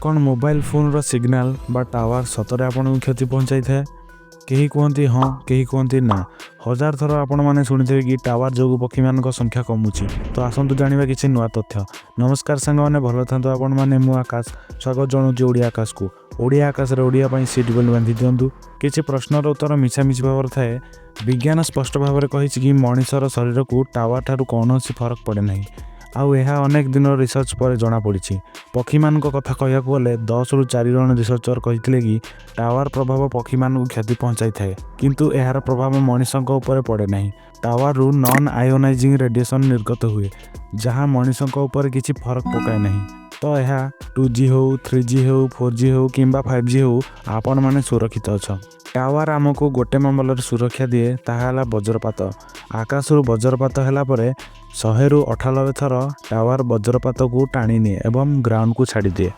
କ'ଣ ମୋବାଇଲ ଫୋନ୍ର ସିଗ୍ନାଲ ବା ଟାୱାର ସତରେ ଆପଣଙ୍କୁ କ୍ଷତି ପହଞ୍ଚାଇଥାଏ? କେହି କୁହନ୍ତି ହଁ, କେହି କୁହନ୍ତି ନା। ହଜାର ଥର ଆପଣମାନେ ଶୁଣିଥିବେ କି ଟାୱାର ଯୋଗୁଁ ପକ୍ଷୀମାନଙ୍କ ସଂଖ୍ୟା କମୁଛି। ତ ଆସନ୍ତୁ ଜାଣିବା କିଛି ନୂଆ ତଥ୍ୟ। ନମସ୍କାର ସାଙ୍ଗମାନେ, ଭଲ ଥାନ୍ତୁ ଆପଣମାନେ। ମୁଁ ଆକାଶ, ସ୍ୱାଗତ ଜଣାଉଛି ଓଡ଼ିଆ ଆକାଶକୁ। ଓଡ଼ିଆ ଆକାଶରେ ଓଡ଼ିଆ ପାଇଁ ସିଟ୍ ବେଲ୍ଟ ବାନ୍ଧି ଦିଅନ୍ତୁ। କିଛି ପ୍ରଶ୍ନର ଉତ୍ତର ମିଶାମିଶି ଭାବରେ ଥାଏ। ବିଜ୍ଞାନ ସ୍ପଷ୍ଟ ଭାବରେ କହିଛି କି ମଣିଷର ଶରୀରକୁ ଟାୱାର ଠାରୁ କୌଣସି ଫରକ ପଡ଼େ ନାହିଁ। ଆଉ ଏହା ଅନେକ ଦିନର ରିସର୍ଚ୍ଚ ପରେ ଜଣାପଡ଼ିଛି। ପକ୍ଷୀମାନଙ୍କ କଥା କହିବାକୁ ଗଲେ, 10ରୁ 4 ଜଣ ରିସର୍ଚ୍ଚର କହିଥିଲେ କି ଟାୱାର ପ୍ରଭାବ ପକ୍ଷୀମାନଙ୍କୁ କ୍ଷତି ପହଞ୍ଚାଇଥାଏ, କିନ୍ତୁ ଏହାର ପ୍ରଭାବ ମଣିଷଙ୍କ ଉପରେ ପଡ଼େ ନାହିଁ। ଟାୱାରରୁ ନନ୍ ଆୟୋନାଇଜିଂ ରେଡ଼ିଏସନ୍ ନିର୍ଗତ ହୁଏ, ଯାହା ମଣିଷଙ୍କ ଉପରେ କିଛି ଫରକ ପକାଏ ନାହିଁ। ତ ଏହା 2G ହେଉ, 3G ହେଉ, 4G ହେଉ କିମ୍ବା 5G ହେଉ, ଆପଣମାନେ ସୁରକ୍ଷିତ ଅଛ। ଟାୱାର ଆମକୁ ଗୋଟେ ମାମଲାରେ ସୁରକ୍ଷା ଦିଏ, ତାହା ହେଲା ବଜ୍ରପାତ। ଆକାଶରୁ ବଜ୍ରପାତ ହେଲା ପରେ 100ରୁ 98 ଥର ଟାୱାର ବଜ୍ରପାତକୁ ଟାଣି ନିଏ ଏବଂ ଗ୍ରାଉଣ୍ଡକୁ ଛାଡ଼ିଦିଏ।